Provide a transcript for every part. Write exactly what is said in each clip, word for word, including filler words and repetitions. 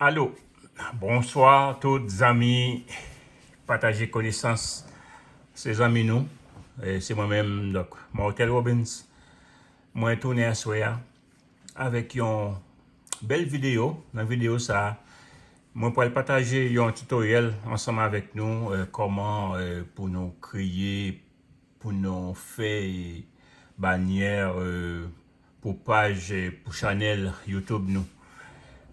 Alo, bonswa tout zanmi pataje konesans, se zanmi nou, e se mwen menm, donk, Martel Robbins. Mwen tounen aswè a avèk yon bèl videyo. Nan videyo sa a, mwen pral pataje yon tutoriel ansanm avèk nou, e, kòman, e, pou nou kreye, pou nou fè banyè, e, pou paj, e, pou chanèl YouTube nou.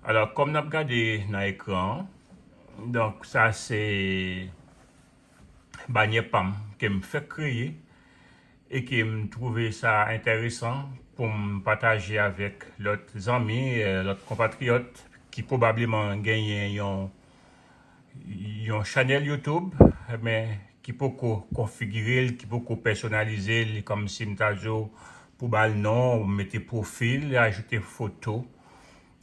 Alò, kòm n ap gade nan ekran an, donk, sa se banyè pa m ke m fèk kreye e ke m twouve sa enteresan pou m pataje avèk lòt zanmi, e, lòt konpatriyòt ki pwobableman genyen yon, yon chanèl YouTube, men ki poko konfigire l, ki poko pèsonalize l, kòmsi m ta di w pou ba l non, mete pwofil, ajoute foto,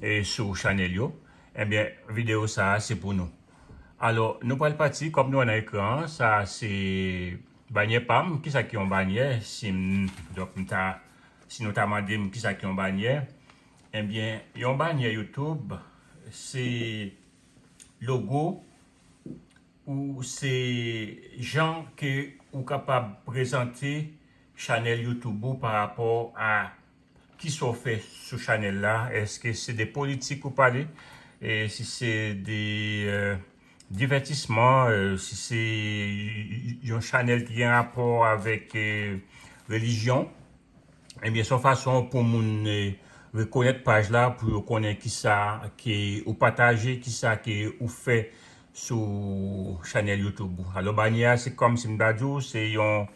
e, sou chanèl yo. Ebyen, videyo sa a se pou nou. Alò, nou pral pati, kòm nou wè nan ekran an, sa a se banyè pa m. Kisa ki yon banyè? Si m, donk, m ta, si nou ta mande m kisa ki yon banyè, ebyen, yon banyè YouTube, se logo ou se jan ke ou kapab prezante chanèl YouTube ou pa rapò a kisa w fè sou chanèl la. Èske se de politik ou pale? E si se de, e, divètisman, e, si se y-, y-, yon chanèl ki gen rapò avèk, e, relijyon, ebyen, se yon fason pou moun, e, rekonèt paj la, pou yo konnen kisa ke ou pataje, kisa ke ou fè sou chanèl YouTube ou. Alò, banyè a, se kòmsi m ta di w, se yon,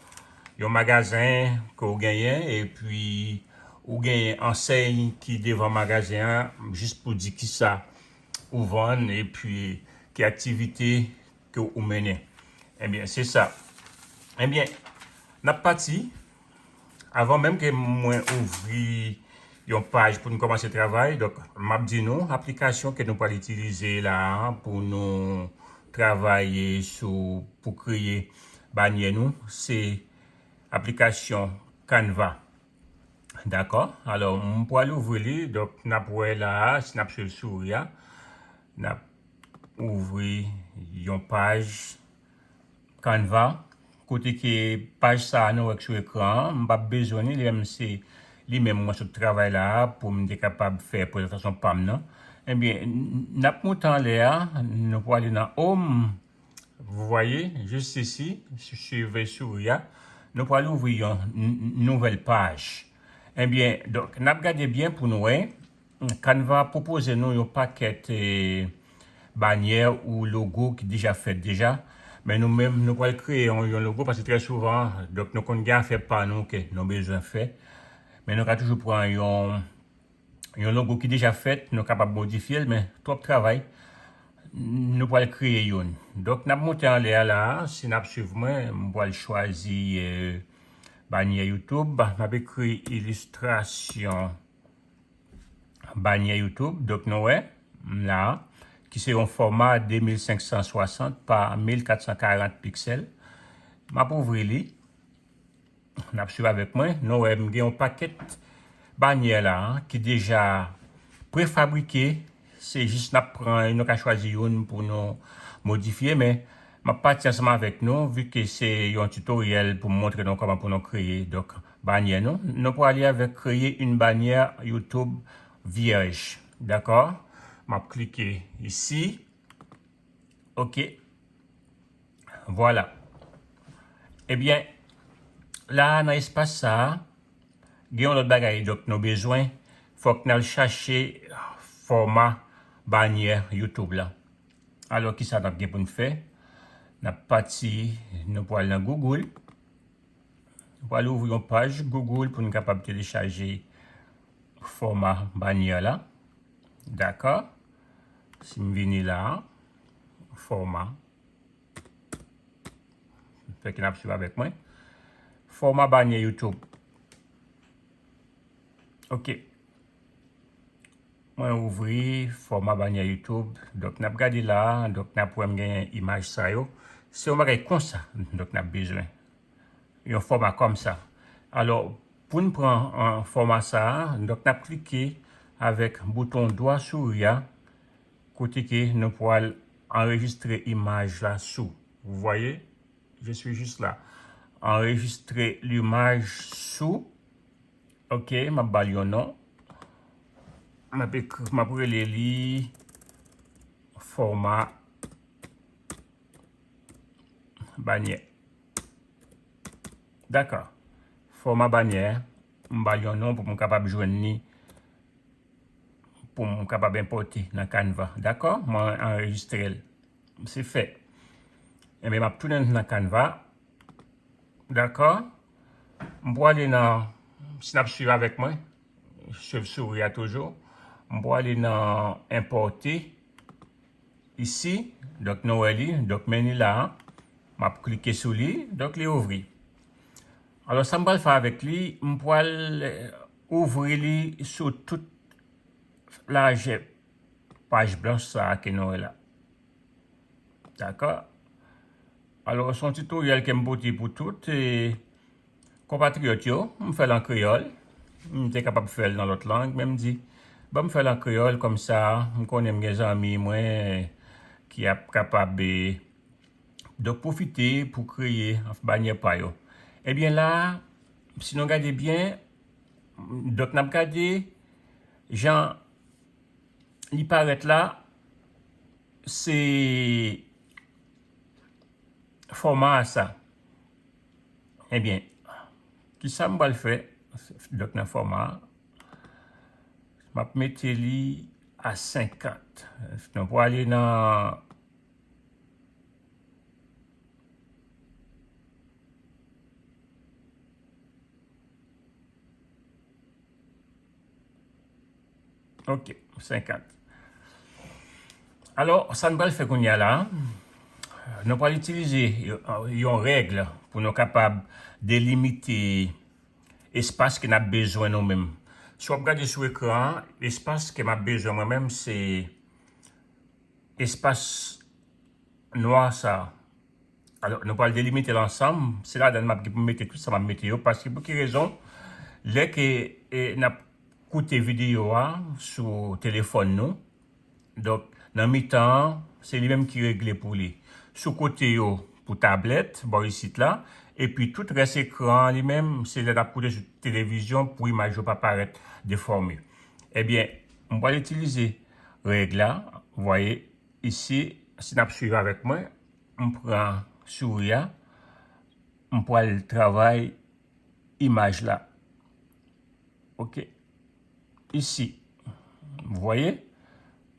yon magazen ke w genyen, epi ou genyen ansèy ki devan magazen an, jis pou di kisa ou vann, epi ki aktivite ke ou mennen. Ebyen, se sa. Ebyen, n ap pati. Avan menm ke mwen ouvri yon paj pou nou kòmanse travay, donk, m ap di nou, aplikasyon ke nou pral itilize la a pou nou travay sou, pou kreye banyè nou, se aplikasyon Canva. Dakò? Alò, m pral ouvri li, donk, n ap wè la a, si n ap swiv souri a, n ap ouvri yon paj Canva, kote ke paj sa a nou wè k sou ekran an, m p ap bezwen li, li menm se li menm mwen sot travay la a pou m te kapab fè prezantasyon pa m nan. Ebyen, n, n ap moute anlè a, nou prale nan Home, vous voyez, juste ici, su-, swiv souri a, nou pral ouvri yon n-, n-, nouvèl paj. Ebyen, donk, n ap gade byen pou nou wè. Canva pwopoze nou yon pakèt, e, banyè ou logo ki deja fèt deja. Men nou menm, nou pral kreye yon, yon logo paske trè souvan, donk, nou konn gen afè pa nou ke nou bezwen fè. Men nou ka toujou pran yon, yon logo ki deja fèt, nou kapab modifye l, men twòp travay, nou pral kreye youn. Donk, n ap moute anlè a la a, si n ap swiv mwen, m pral chwazi, e, banyè YouTube, m ap ekri ilistrasyon banyè YouTube. Donk, nou wè, m la, ki se yon fòma de mil senk san swasant pa mil kat san karant piksèl. M ap ouvri li. N ap swiv avèk mwen. Nou wè, m gen yon pakèt banyè la, ki deja prefabrike. Se jis n ap pran, nou ka chwazi youn pou nou modifye, men m ap pati ansanm avèk nou, vi ke se yon tutoriel pou m montre nou kòman pou nou kreye, donk, banyè nou. Nou prale avèk créer une bannière YouTube vierge. Dakò? M ap klike isi. Ok. Vwala. Ebyen, la a, nan espas sa a, gen yon lòt bagay, donk, nou bezwen, fòk n al chache fòma banyè YouTube la. Alò, kisa n ap gen pou n fè? N ap pati, nou pral nan Google. Nou pral ouvri yon paj Google pou n kapab telechaje fòma banyè la. Dakò? Si m vini la, fòma. Fèk n ap swiv avèk mwen. Fòma banyè YouTube. Ok. Mwen ouvri fòma banyè YouTube. Donk, n ap gade la. Donk, n ap wè m genyen imaj sa yo. Se yon bagay konsa. Donk, n ap bezwen. Yon fòma kòmsa. Alò, pou n pran, e, fòma sa a, donk, n ap klike avèk bouton dwa souri a. kote ke nou pral anrejistre imaj la sou. Vous voyez? Je suis juste là. Enregistrer l'image sous. Ok, m ap ba l yon non. M ap ekri, m ap rele li fòma banyè. Dakò. Fòma banyè, m ba l yon non pou m kapab jwenn li, pou m kapab enpòte nan Canva. Dakò? Mwen anrejistre l. Se fèt. Ebyen, m ap tounen nan Canva. Dakò? M pwale nan, si n ap swiv avèk mwen, swiv souri a toujou. M pwale nan enpòte isi. Donk, nou wè li. Donk, men li la. M ap klike sou li. Donk, li ouvri. Alò, sa m pral fè avèk li, m pral, eh, ouvri li sou tout lajè paj blanch sa a ke nou wè la. Dakò? Alò, se yon titoryèl ke m pote pou tout, eh, konpatriyòt yo. M fè l an kreyòl. M te kapab fè l nan lòt lang, men m di, ban m fè l an kreyòl, kòmsa, m konnen m gen zanmi mwen ki ap kapab, eh, donk, pwofite pou kreye banyè pa yo. Ebyen, la, si nou gade byen, donk, n ap gade jan li parèt la, se fòma a sa. Ebyen, kisa m pral fè? Donk, nan fòma a, m ap mete li a senkant. Nou pral ale nan Ok, senkant. Alò, sa n pral fè kounye a la, nou pral itilize yon, yon règ pou nou kapab delimite espas ke n ap bezwen nou menm. Si w ap gade sou ekran an, espas ke m ap bezwen mwen menm, se espas nwa sa a. Alò, nou pral delimite l ansanm. Se ladan m ap gen pou m mete tout sa m ap mete yo. Paske pou ki rezon? Lè ke, e, n ap koute videyo a sou telefòn nou, donk, nan mitan an, se li menm ki regle pou li. Sou kote yo, pou tablèt, bò isit la, epi tout rès ekran an li menm, se lè n ap koute sou televizyon pou imaj yo pa parèt defòme. Ebyen, m pral itilize règ la, w vwaye, isi, si n ap swiv avèk mwen, m pran souri a, m pral travay imaj la. Ok. Isi, w vwaye,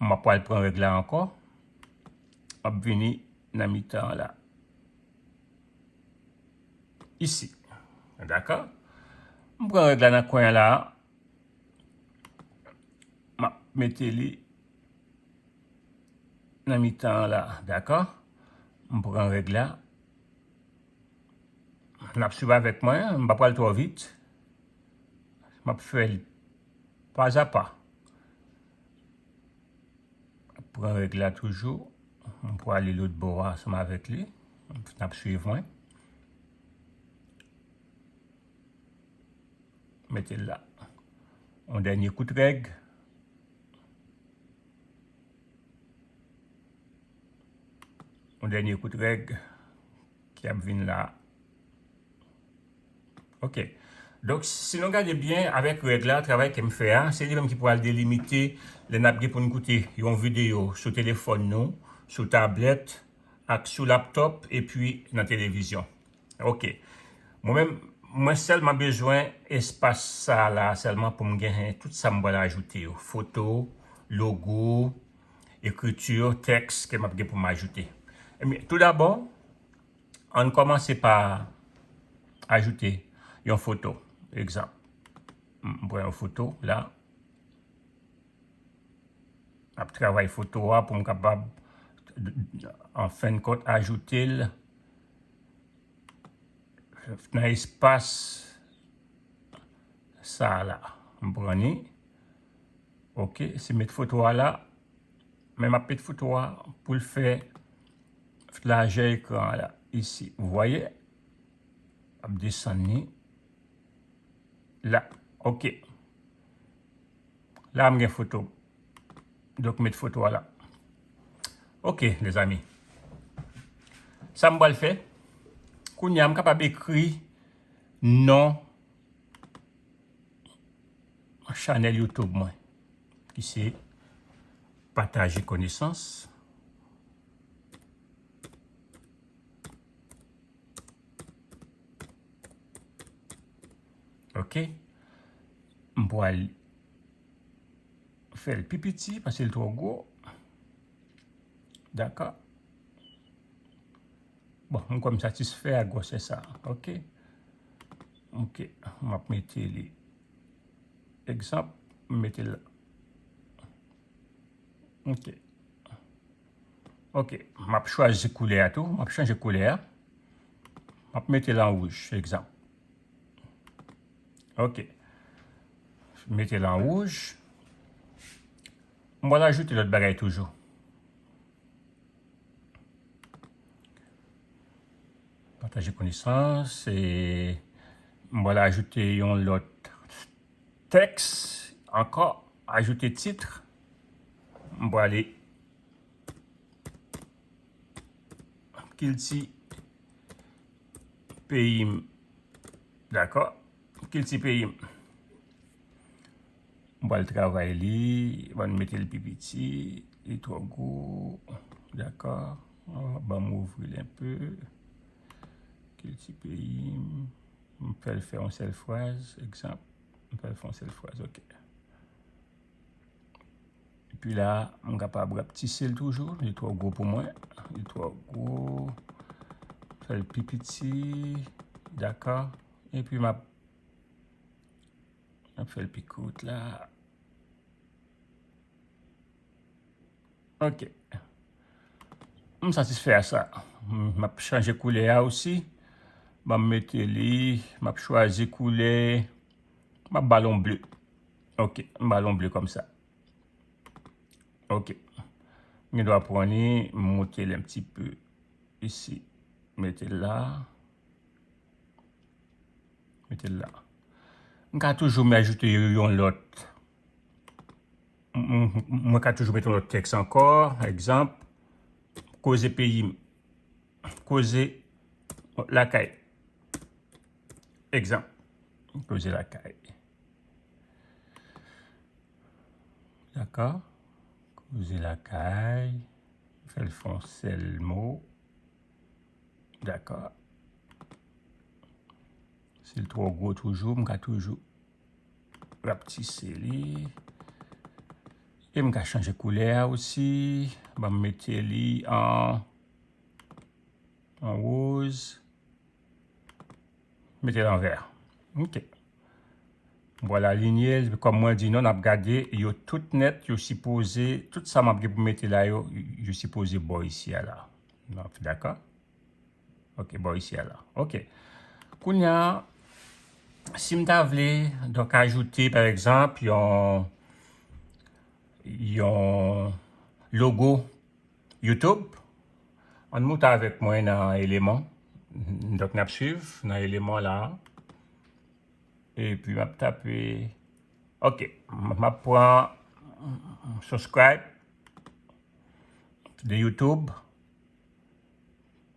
m ap pral pran règ la ankò, m ap vini nan mitan an la. Isi. Dakò? M pran règ la nan kwen an la, m ap mete li nan mitan an la, dakò? M pran règ la. N ap swiv avèk mwen, m pa pral twò vit. M ap fè l pa a pa. Pran règ la toujou. M pral ale lòt bò a ansanm avèk li. N ap swiv mwen. Mete l la. Yon dènye kout règ. Yon dènye kout règ ki ap vin la. Ok. Donk, si nou gade byen avèk règ la, travay ke m fè a, se li menm ki pral delimite lè n ap gen pou n koute yon videyo sou telefòn nou, sou tablèt, ak sou laptòp, epi nan televizyon. Ok. Mwen menm, mwen sèlman bezwen espas sa a la sèlman pou m genyen tout sa m pral ajoute yo. Foto, logo, ekriti, tèks ke m ap gen pou m ajoute. Ebyen, toudabò, ann kòmanse pa ajoute yon foto. Egzanp, m pran yon foto la. Ap travay foto a pou m kapab, an fen de kont, ajoute l nan espas sa a la. M pran li. Ok, se met foto a la. Men m ap met foto a pou l fè lajè ekran an la. Isi, w vwaye? Ap desann li. La. Ok. La, m gen foto. Donk, met foto a la. Ok, lezanmi. Sa m pral fè, kounye a m kapab ekri non chanèl YouTube mwen, ki se Pataje Konesans. Ok. M pral fè l pi piti paske l twò gwo. Dakò. Bon, m kwè m satisfè ak gwosè sa. Ok. Ok. M ap mete li. Egzanp, m mete l la. Ok. Ok. M ap chwazi koulè a tou. M ap chanje koulè a. M ap mete l an wouj, egzanp. Ok. Mete l an wouj. M pral ajoute lòt bagay toujou. Pataje konesans. E m pral ajoute yon lòt tèks ankò. Ajoute tit. M prale kilti peyi m. Dakò? Kilti peyi m. M pral travay li, m pral mete l pi piti, li twò gwo. Dakò? Ban m ouvri l enpe. Kilti peyi m. M fè l fè yon sèl fraz, egzanp. M fè l fè yon sèl fraz, ok. Epi la, m kapab rapetise l toujou. Li twò gwo pou mwen. Li twò gwo. Fè l pi piti. Dakò. Epi m ap, m ap fè l pi kout la. Ok. M satisfè a sa. M ap chanje koulè a osi. M ap mete li, m ap chwazi koulè. M ap ba l yon ble. Ok, m ba l yon ble kòm sa. Ok. M gen dwa pran li, m moute l yon ti pe isi. Mete l la. Mete l la. M ka toujou m ajoute yon lòt. M, m, mwen ka toujou mete yon lòt tèks ankò. Egzanp, koze peyi m. Koze lakay. Egzanp, koze lakay. Dakò? Koze lakay. Fè l fè yon sèl mo. Dakò. Si l twò gwo toujou, m ka toujou rapetise li. E m ka chanje koulè a osi. Ban m mete li an, an woz. Mete l an vè. Ok. M pral alinye l, kòm mwen di nou, n ap gade yo tout nèt, yo sipoze, tout sa m ap gen pou mete la yo, yo sipoze bò isi a la. Dakò? Ok, bò isi a la. Ok. Kounye a, si m ta vle, donk, ajoute, pa egzanp, yon, yon logo YouTube, ann moute avèk mwen nan eleman. Donk, n ap swiv nan eleman la. Epi, m ap tape, ok, m ap pran subscribe de YouTube.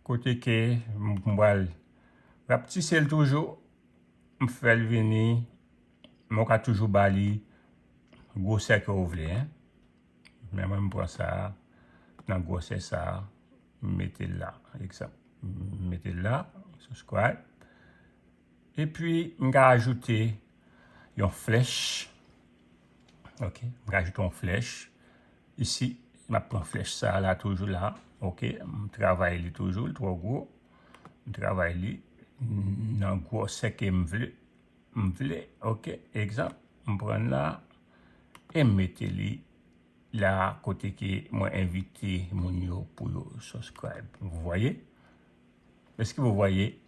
Kote ke m pral rapetise l toujou, m fè l vini, men w ka toujou ba li gwosè ke w vle, en. Men mwen, m pran sa a, nan gwosè sa a, m mete l la, egzanp. M mete l la, subscribe. Epi, m ka ajoute yon flèch. Ok, m ka ajoute yon flèch. Isi, m ap pran flèch sa a la, toujou la. Ok, m travay li toujou, li twò gwo. M travay li nan gwosè ke m vle. M vle, ok, egzanp, m pran l la e m mete li la kote ke mwen envite moun yo pou yo subscribe. Vous voyez? Est-ce que vous voyez?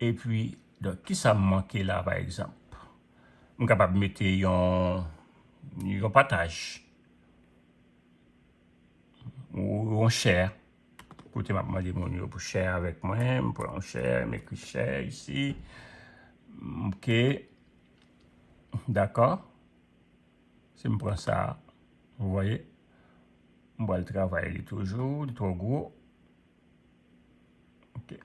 Epi, donk, kisa m manke la, pa egzanp? M kapab mete yon, yon pataj. Ou yon share. Kote m ap mande moun yo pou share avèk mwen, m pran yon share, m ekri share isi. Ok. Dakò. Si m pran sa, vous voyez, M pral travay li toujou, li twò gwo. Ok.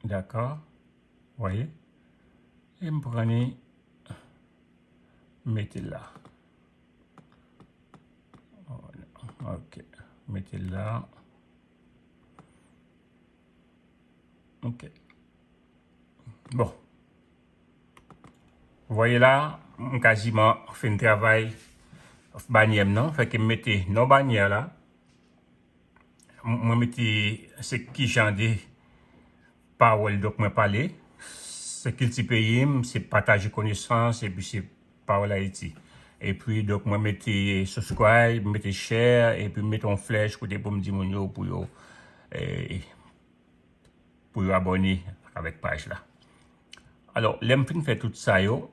Dakò. Voyez. E m pran li, m mete l la. Ok. Mete l la. Ok. Bon. Voyez la, m kaziman fin travay banyè m nan. Fè ke m mete non banyè la. M- Mwen mete se ki jan de pawòl, donk, mwen pale. Se kilti peyi m, se pataje konesans, epi se pawòl Ayiti. Epi, donk, mwen mete subscribe, mwen mete share, epi mete yon flèch kote pou m di moun yo pou yo, eh, pou yo abòne avèk paj la. Alò, lè m fin fè tout sa yo,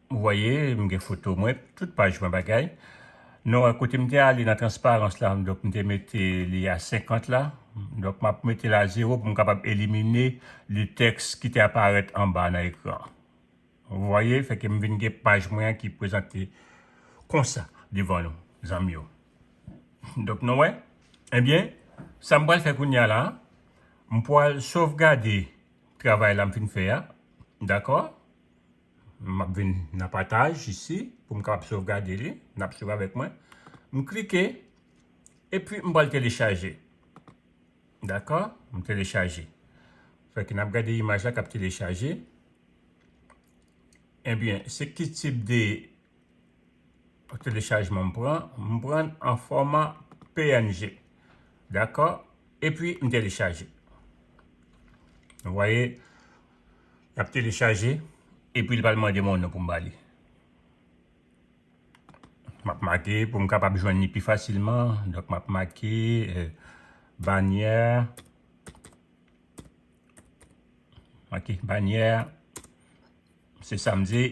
ou voyez, m gen foto mwen, tout paj mwen bagay. Non, kote m te ale nan transparans la, donk, m te mete li a senkant la. Donk, m ap mete l a zewo pou m kapab elimine le tèks ki te aparèt anba nan ekran. Ou voyez, fè ke m vin gen paj mwen an ki prezante konsa devan nou, zanmi yo. Donk, nou wè? Ebyen, sa m pral fè kounye a la, m pral sovgade travay la m fin fè a. Dakò? M ap vin nan pataj isi pou m kapab sovgade li. N ap swiv avèk mwen. M klike, epi m pral telechaje. Dakò? M telechaje. Fè ke n ap gade imaj la k ap telechaje. Ebyen, se ki tip de telechajman m pran? M pran an fòma P N G. Dakò? Epi m telechaje. Ou voyez, l ap telechaje, epi l pral mande m yon non pou m ba li. M ap make pou m kapab jwenn li pi fasilman. Donk, m ap make, eh, banyè. Ok, banyè. Se samdi.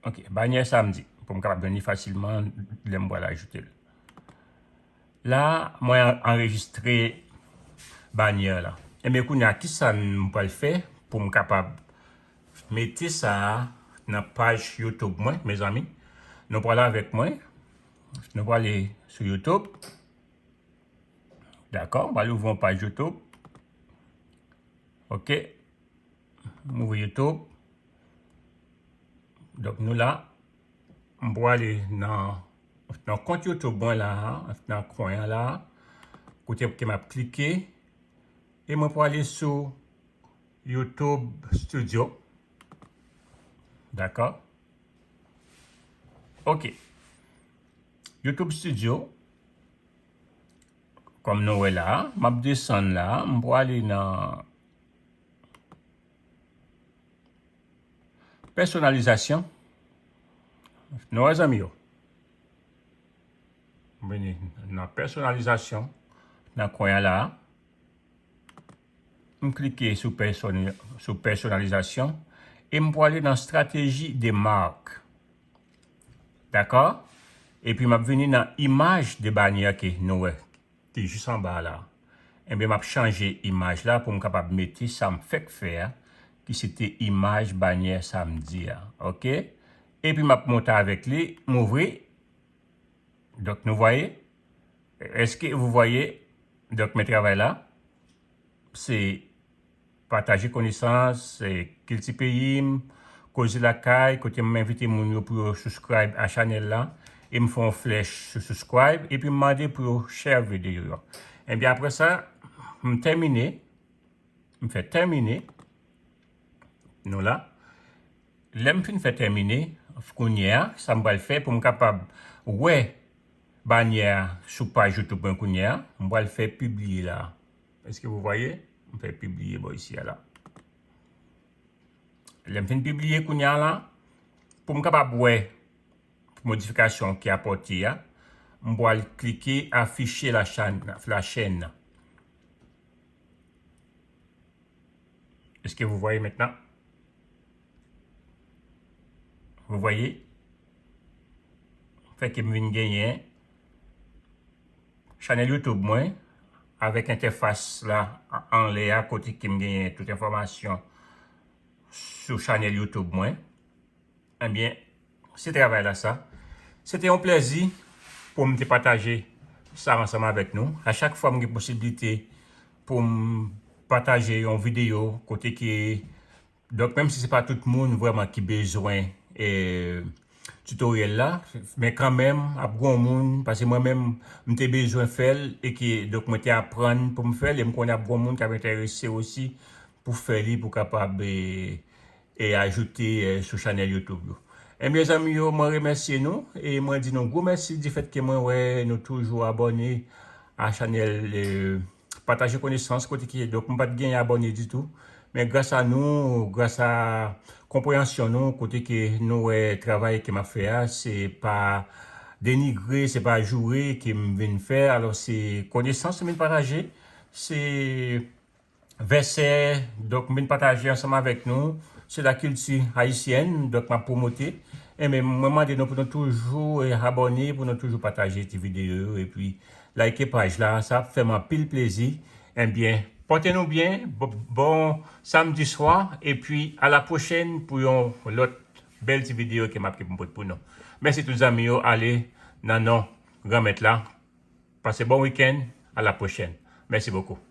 Ok, banyè samdi. Pou m kapab jwenn li fasilman lè m pral ajoute l. La, mwen an- anrejistre banyè la. Ebyen, kounye a, kisa m pral fè pou m kapab mete sa a nan paj YouTube mwen, mezanmi? Nou pral avèk mwen. Nou prale sou YouTube. Dakò, m pral ouvri yon paj YouTube. Ok. M ouvri YouTube. Donk, nou la. M prale nan, nan kont YouTube mwen la, nan kwen an la, kote ke m ap klike. E mwen prale sou YouTube Studio. Dakò? Ok. YouTube Studio, kòm nou wè la, m ap desann la, m prale nan pèsonalizasyon. Nou wè, zanmi yo? M vini nan pèsonalizasyon, nan kwen an la. M klike sou pèsoni-, sou pèsonalizasyon e m prale nan strateji de marque. Dakò? Epi m ap vini nan imaj de banyè ke nou wè, ki jis anba la. Ebyen, m ap chanje imaj la pou m kapab mete sa m fèk fè a, ki se te imaj banyè samdi a. Ok? Epi m ap monte avèk li, m ouvri. Donk, nou voyez? Est-ce que vous voyez? Donk, men travay la, se pataje konesans, se kilti peyi m, koze lakay, kote m envite moun yo pou yo subscribe a chanèl la, e m fè yon flèch sou subscribe, epi m mande pou yo share videyo yo. Ebyen, apre sa, m tèmine, m fè tèmine, nou la. Lè m fin fè tèmine, kounye a, sa m pral fè pou m kapab wè banyè a sou paj YouTube mwen kounye a, m pral fè pibliye la. Est-ce que vous voyez? M fè pibliye bò isi a la. Lè m fin pibliye kounye a la, pou m kapab wè modifikasyon ki apòte a, m pral klike afficher la chaîne, la chaîne. Est-ce que vous voyez maintenant? Vous voyez? Fè ke m vin genyen chanèl YouTube mwen avèk entèfas la anlè a, kote ke m genyen tout enfòmasyon sou chanèl YouTube mwen. Ebyen, se travay la sa. Se te yon plèzi pou m te pataje sa ansanm avèk nou. A chak fwa m gen posiblite pou m pataje yon videyo kote ke, donk, menm si se pa tout moun vrèman ki bezwen e, tutoriel la, men kanmenm ap gon moun, paske mwen menm m te bezwen fè l e ke, donk, mwen te aprann pou m fè l e m konnen ap gon moun k ap enterese osi pou fè li, pou kapab e, e ajoute e, sou chanèl YouTube yo. Ebyen zanmi yo, mwen remèsye nou e mwen di nou gwo mèsi difèt ke mwen wè nou toujou abòne a chanèl e, pataje konesans kote ki, donk, m pa t gen abòne ditou. Men gras a nou, gras a konpreyansyon nou, kote ke nou wè travay ke m ap fè a, se pa denigre, se pa joure ke m vin fè. Alò, se konesans m vin pataje, se vèsè, donk, m vin pataje ansanm avèk nou, se lakilti ayisyèn, donk, m ap pwomote. Ebyen, mwen mande nou pou nou toujou e, abòne, pou nou toujou pataje ti videyo yo, epi like paj la, sa ap fè m anpil plezi. Ebyen, pòte nou byen, bon, bon samdi swa, epi a la pwochèn pou yon lòt bèl ti videyo ke m ap gen pou m pote pou nou. Mèsi tout zanmi yo, ale nan non Granmèt la. Pase bon wikenn, a la pwochèn. Mèsi bokou.